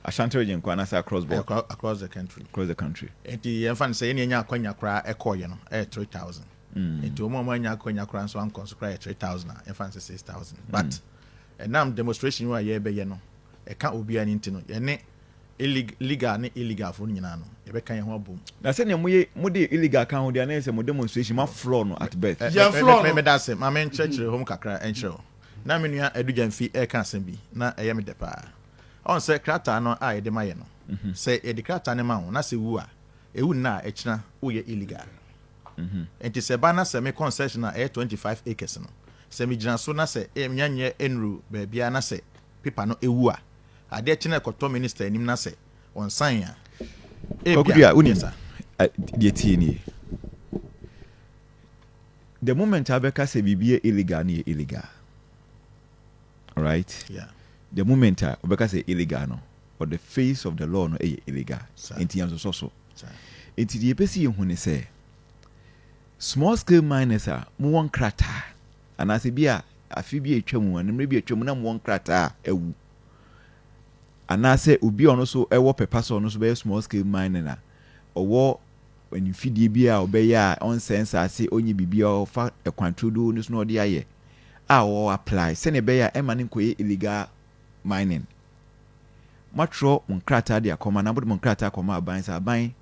Ashanti Region kɔ anaasɛ across board? Across the country. Across the country. Nti yɛmfa no sɛ yɛne anya akwanya koraa ɛkɔɔyɛ no ɛyɛ 3,000. Nti wɔn a wɔn anya akwanya koraa nso ankɔ nso koraa yɛ 3,000 a, yɛmfa no sɛ 6,000. But ɛnam demonstration yi a yɛrebɛyɛ no ɛka obiara ne nti no, yɛne legal ne illegal fo no nyinaa no, yɛbɛka yɛn ho abom. Na sɛnea moyɛ, mode illegal ka ho deɛ, anayɛ sɛ mo demonstration ma floor no at birth. Yɛn floor no. Meda ase. Ma menkyerɛkyerɛ hɔ mu kakra ɛnkyerɛ wo. Na me nua Adugya Mfi ɛka asɛm bi na ɛyɛ me dɛ paa. Ɔn sɛ krataa no a yɛde ma yɛ no, sɛ yɛde krataa no ma wo na sɛ wu a, ɛwu nna a ɛkyena woyɛ illegal. Nti sɛ ba na sɛ me concession a ɛyɛ 25 acres no, sɛ megyina so na sɛ nyanyɛ nnuru baabiara na sɛ paper no ɛwu a, adeɛ kyena ɛkɔtɔ minister anim na sɛ ɔnsan a, Kɔkɔdua, wonim deɛ tie nie, the moment a bɛka sɛ biribi yɛ illegal no, yɛ illegal, alright? The moment a wobɛka sɛ illegal no, or the face of the law no, ɛyɛ illegal. Nti yɛn nsosɔ so. Nti deɛ yɛpɛ sɛ yɛhu ne sɛ small scale miners a mowɔ nkrataa, anaasɛ bi a afe bi a atwa mu, anammerɛ bi atwa mu na mowɔ nkrataa a awu, anaasɛ obi a ɔno nso ɛwɔ pɛpa sɛ ɔno nso bɛyɛ small scale mining a ɔwɔ mfidie bi a ɔbɛyɛ a ɔnsɛn nsase, ɔnyɛ biribi a ɔfa ɛkwan turodo no so na ɔde ayɛ a ɔwɔ apply sɛnea ɛbɛyɛ a ɛma ne nkɔyɛ illegal mining, moatwerɛ mo nkrataa de akɔma na mode mo nkrataa akɔma aban sɛ aban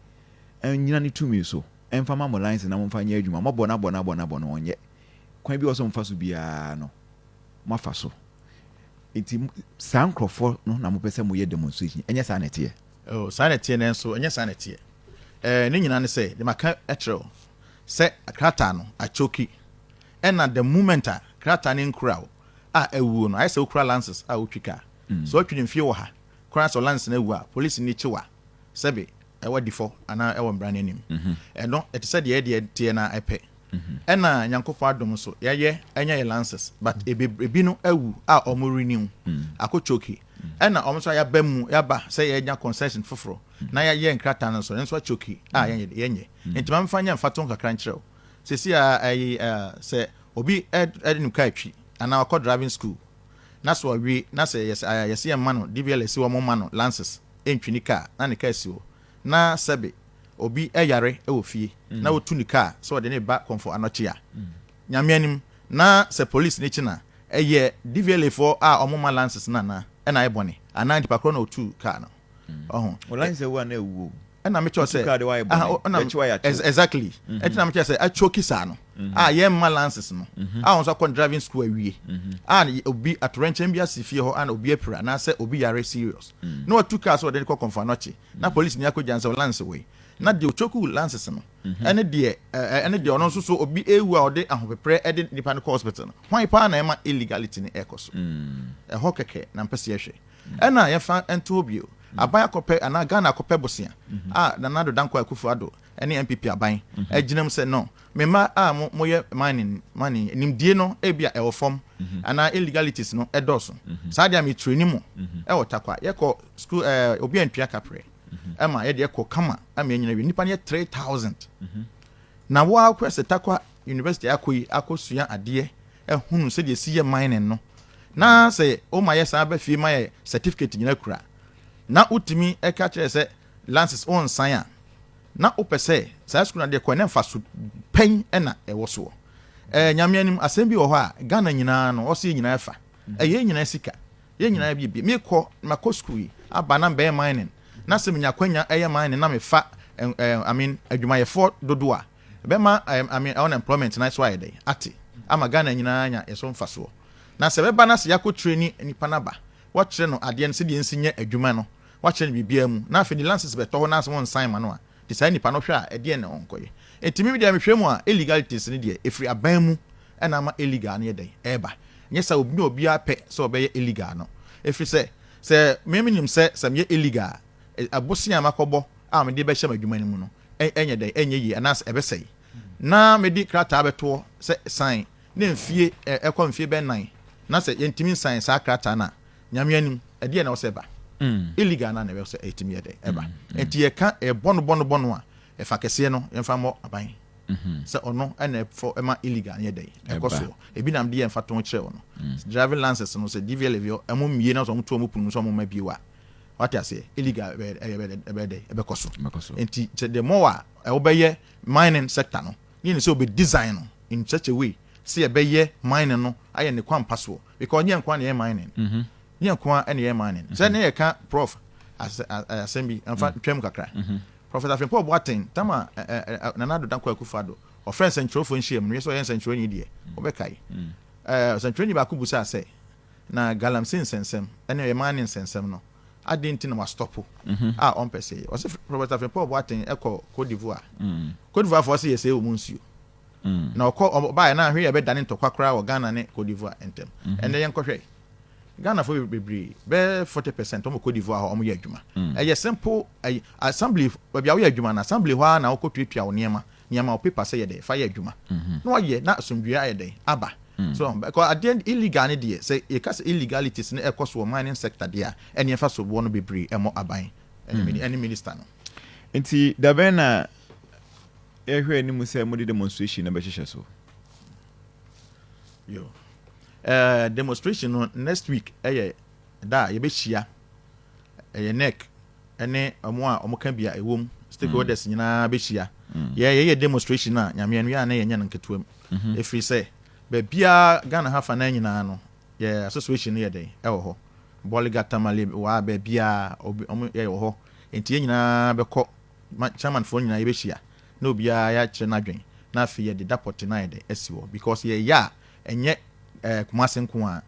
ɛnyina ne tumi so ɛmfa ma mo license na momfa nyɛ adwuma. Mɔbɔ no, abɔ no, abɔ no, abɔ no, ɔnyɛ kwan bi wɔ sɛ momfa so biara no, moafa so. Nti saa nkurɔfoɔ no na mopɛ sɛ moyɛ demonstration. Ɛnyɛ saa na ɛteɛ? Oh, saa na ɛteɛ, nanso ɛnyɛ saa na ɛteɛ. Ne nyinaa ne sɛ de maka ɛkyerɛ wo sɛ krataa no atwoki, ɛna the moment a krataa no nkura wo a awuo no, ayɛ sɛ wokura license a wotwi kaa sɛ wotwi ne mfie wɔ ha koraa, sɛ license no awu a, polisi ni kye wa, sɛbe ɛwɔ difɔ anaa ɛwɔ mmara no anim. Ɛno ɛte sɛ deɛ ɛdeɛ teɛ na ɛpɛ. Ɛna Nyankopɔn adom so yɛyɛ ɛnyɛ yɛ license, but ebi no awu a ɔmo renew akotwoki, ɛna ɔmo nso yɛaba mu, yɛaba sɛ yɛnya concession foforɔ na yɛayɛ nkrataa no so nso atwoki a yɛnyɛ. Nti maame fa nyɛ mfa to kakra nkyerɛ wo sisi a ɛyi sɛ obi ɛde ne kaa twi anaa ɔkɔ driving school na sɛ ɔwie na sɛ yɛsɛ yɛn ma no DVLA si wɔn ma no license ɛntwi ne kaa na ne kaa si hɔ, na sɛbe obi ɛyare ɛwɔ fie na wotu ne kaa sɛ ɔde ne ba Kɔmfo Anɔkye a, Nyame anim na sɛ police ne kyi na ɛyɛ DVLA foɔ a ɔmo ma license no anaa ɛna ayɛ bɔne anaa nipa korɔ na otu kaa no ɔho. O license awu a na awu o. Ɛna mekyerɛ Wotu sɛ kaa de wayɛ bɔne. Ɛna Yɛkyi wayɛ akyɛw. Exactly, ɛnti na mekyerɛ sɛ atwoki saa no a yɛmma license no a wɔn nso akɔ driving school awie a obi atorɛnkyɛn bi asi fie hɔ a na obi apira anaasɛ obi yare serious na watu kaa sɛ ɔde ne kɔ Kɔmfo Anɔkye na police ni akɔ gyan sɛ license wei na deɛ otwoku license no ɛne deɛ ɛne deɛ ɔno nso so obi ewu a ɔde ahopeprɛ ɛde nipa no kɔ hospital no, hwan paa na ɛma illegality no ɛkɔ so? Ɛhɔ kɛkɛ na mpɛ sɛ yɛhwɛ. Ɛna yɛfa nto hɔ bio, aban akɔpɛ anaa Ghana akɔpɛ bosea a Nana Addo Dankwa Akufo Addo ɛne NPP aban ɛgyina mu sɛ no mema a mo moyɛ mining nimdie no, ebi a ɛwɔ fam anaa illegalities no ɛdɔɔso saa deɛ a metrain mu ɛwɔ Takwa, yɛkɔ school, obi antua kaprɛ ɛma yɛde ɛkɔ kama ama yɛnyina wie. Nipa no yɛ 3,000 na wɔakɔ sɛ Takwa University akɔ yi akɔsua adeɛ ɛhunu sɛdeɛ esi yɛ mining no, na sɛ woma yɛ saa bɛ fie ma yɛ certificate nyina kura na wotumi ɛka kyerɛ sɛ license wɔnsan a na wopɛ sɛ saa sukuu no adeɛ kɔ ne mfa so pɛn ɛna ɛwɔ soɔ. Nyame anim, asɛm bi wɔ hɔ a Ghana nyinaa no ɔsɛ yɛ nyinaa fa ɛyɛ yɛn nyinaa sika, yɛn nyinaa bi mekɔ makɔ sukuu yi aba na mbɛyɛ mining na sɛ menya akwanya ɛyɛ mining na mefa ɛ ɛ I mean adwumayɛfoɔ dodoɔ a bɛma I mean unemployment na so ayɛ dɛ ate ama Ghana nyinaa nya yɛso mfasoɔ. Na sɛ bɛba na sɛ yɛakɔ train nipa naba, wɔkyerɛ no adeɛ no sɛdeɛ nsi nyɛ adwuma no, wɔakyerɛ no biribiara mu, na afei ne license bɛtɔ hɔ na sɛ wɔnsan ma no a, te saa nipa no hwɛ a, ɛdeɛ na ɔnkɔyɛ? Nti mi deɛ mehwɛ mu a, illegalities no deɛ ɛfiri aban mu ɛna ama illegal no yɛ dɛn ɛɛba. Nyɛ sɛ obi ne obiara pɛ sɛ ɔbɛyɛ illegal no, ɛfiri sɛ mímí nim sɛ meyɛ illegal a, abosea a makɔbɔ a mede bɛhyɛ m'adwuma no mu no ɛnyɛ dɛn ɛnyɛ yie anaasɛ ɛbɛsɛe, na mede krataa bɛtoɔ sɛ sign ne mfie ɛkɔ mfie bɛn 4 na sɛ yɛntumi nsan saa krataa no a, Nyame anim, ɛdeɛ na ɔsɛ ba illegal na ɛbɛ sɛ ɛtumi yɛ dɛ ɛba. Nti yɛka ɛbɔ no bɔ no bɔ no a, ɛfa kɛseɛ no yɛmfa mmɔ aban sɛ ɔno ɛna ɛfɔ ɛma illegal no yɛ dɛ ɛkɔ Ɛba. Soɔ ebi nam de yɛ mfa to kyerɛ wɔ no, driving license no sɛ DVLA ɛmo mmie na sɛ ɔmo to ɔmo pono mu sɛ ɔmo ma bio a Wate aseɛ? Illegal ɛbɛyɛ ɛbɛyɛ ɛbɛyɛ dɛ ɛbɛkɔ so. Ɛbɛkɔ so. Nti sɛ the more a ɛwobɛyɛ mining sector no, ne yɛn sɛ obe design no in such a way sɛ yɛbɛyɛ mining no ayɛ ne kwan pa soɔ, because nyɛ nkoa na yɛ mining, nyɛ nkoa ɛna yɛ mining. Sɛ ne yɛ ka Prof asɛm bi nfa twɛm kakra. Professor Frimpong Boateng tama ɛ ɛ ɛ Nana Addo Dankwa Akufo-Addo ɔfrɛ nsɛnkyerɛwfoɔ nhyia mu no, yɛ sɛ ɔyɛ nsɛnkyerɛwni deɛ, ɔbɛkae nsɛnkyerɛwni baako busa sɛ na galamsey nsɛnsɛm ɛne yɛ mining nsɛnsɛm no, adi nti na wa stop a ɔmpɛ sɛ ɔsɛ Professor Frimpong Boateng ɛkɔ Cote d'Ivoire. Cote d'Ivoire foɔ sɛ yɛsɛ wɔ mu nsuo na ɔkɔ ɔbaayɛ na ahwɛ yɛ bɛdane ntɔkwa koraa wɔ Ghana ne Cote d'Ivoire ntɛm. Ɛnɛ yɛn kɔhwɛ Ghana fo bebree, bɛɛ 40% ɔmo Cote d'Ivoire hɔ, ɔmo yɛ adwuma. Ɛyɛ simple, ɛyɛ assembly, baabi a woyɛ adwuma na assembly hɔ ara na wokɔ tuatua wo nneɛma nneɛma, wo paper sɛ yɛ dɛ fa yɛ adwuma na wayɛ na asomdue ayɛ dɛ aba. So because adeɛ illegal ne deɛ, sɛ yɛka sɛ illegalities ne ɛkɔ so wɔ mining sector deɛ a, ɛne ɛfa so boɔ no bebree ɛmɔ aban ɛne minister no. Nti dabɛn na yɛhwɛ anim sɛ mode demonstration no bɛhyehyɛ so? Yo, demonstration no next week ɛyɛ da a yɛbɛhyia, ɛyɛ NEC ɛne ɔmo a ɔmo ka bia ɛwɔ mu, stakeholders nyinaa bɛhyia. Yɛyɛ demonstration a Nyameɛ no yɛ a na yɛnyɛ no nketewa mu, ɛfiri sɛ baabiaa Ghana ha fa na nyinaa no, yɛ association no yɛ dɛn ɛwɔ hɔ, Bɔliga, Tamale, waa baabiaa ɔmo yɛ wɔ hɔ. Nti yɛn nyinaa bɛkɔ, chairmanfoɔ nyinaa yɛbɛhyia na obiara yɛakyerɛ n'adwen, na afei yɛde da pɔte no ayɛ dɛn asi hɔ, because yɛyɛ a ɛnyɛ Kumase nko a,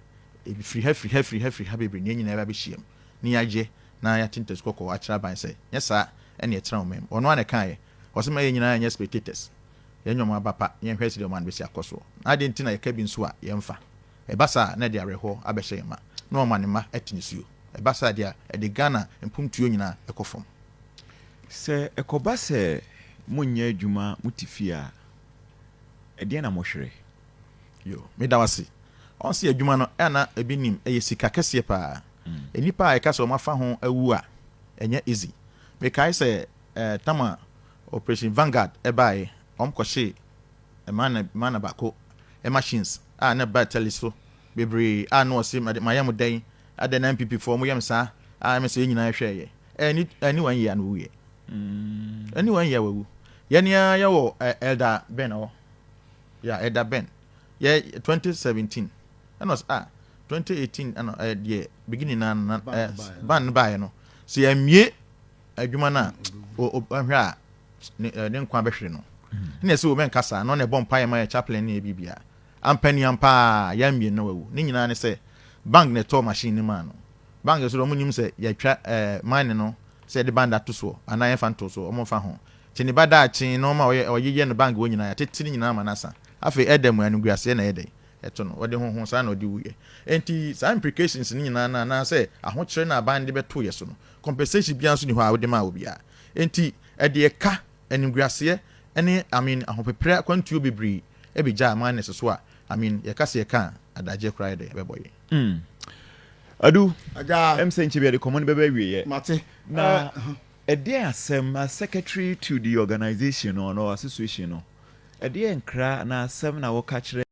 ebi firi ha, firi ha, firi ha, firi ha bebree, ne yɛn nyinaa bɛhyia mu ne yɛagye na yɛate ntasu kɔkɔɔ akyerɛ aban sɛ nyɛ saa ɛne ɛtena wɔn mu. Ɔno ana kaeɛ, ɔsɛ ma yɛn nyinaa nyɛ spectators, yɛn nyɛ ɔmo aba pa, yɛnhwɛ sɛ deɛ ɔmo ano bɛsi akɔ soɔ. Na adeɛ nti na yɛka bi nso a yɛmfa ɛba saa na ɛde awerɛhoɔ abɛhyɛ yɛn ma na ɔma ne ma ɛte ne suo ɛba saa deɛ a, ɛde Ghana mpomtuo nyinaa ɛkɔ fam. Sɛ ɛkɔba sɛ monyɛ adwuma, mote fie a, ɛdeɛn na mohwere? Yo, meda wase. Ɔn sɛ adwuma no ɛna ebi nim ɛyɛ sika kɛseɛ paa. Nnipa a ɛka sɛ ɔmo afa ho awu a, ɛnyɛ easy. Mekae sɛ tama Operation Vanguard ɛbaeɛ, ɔmo kɔhye mana baako machines a na ba tele so bebree a na ɔse mayɛ mo dɛn, adɛn na NPP foɔ mo yɛ mo saa a? Ɛmɛ sɛ yɛn nyinaa hwɛɛyɛ ɛni ɛni wɔn yɛ ano wuyɛ ɛni wɔn yɛ wawu. Yɛn nyinaa yɛwɔ Elder Ben hɔ ya, Elder Ben yɛ 2017 ɛna ɔsɛ ah 2018 ɛna deɛ beginning na ban baayɛ no, sɛ yɛmie adwuma no a, ɔhwɛ a ne nkwa bɛhwere no. Ɛna ɛsɛ wɔn nkasa na ɔna ɛbɔ mpaeɛ ma yɛ chaplain ne yɛ bibia ampani ampa yɛmmie no wawu. Ne nyinaa ne sɛ bank na ɛtɔ machine ne maa no. Bank nso wɔn nim sɛ yɛtwa mine no sɛ yɛde band ato soɔ anaa yɛmfa nto soɔ, wɔn mfa ho kye ne ba daakye na ɔma ɔyɛ ɔyeyɛ no bank wɔ nyinaa yɛtete ne nyinaa ma n'asa. Afei ɛda mu animguaseɛ na ɛyɛ dɛ ɛto no, wɔde honhom saa na ɔde wuyɛ. Nti saa implications ne nyinaa na anaasɛ ahokyerɛ na aban de bɛto yɛ so no, compensation biara nso ni hɔ a wɔde maa obiara. Nti ɛde ɛka animguaseɛ ɛne, I mean, ahopeprɛ akwantuo bebree ɛbɛgya aman ne soso a, I mean, yɛka sɛ yɛka a adagye koraa yɛ dɛ ɛbɛbɔ yɛ. Adu. Agya. Ɛm sɛ nkyɛ bi yɛde kɔmmɔ no bɛbɛ awieɛ. Mate. Na ɛdeɛn asɛm, as secretary to the organization no or association no, ɛdeɛn nkra na asɛm na wɔka kyerɛ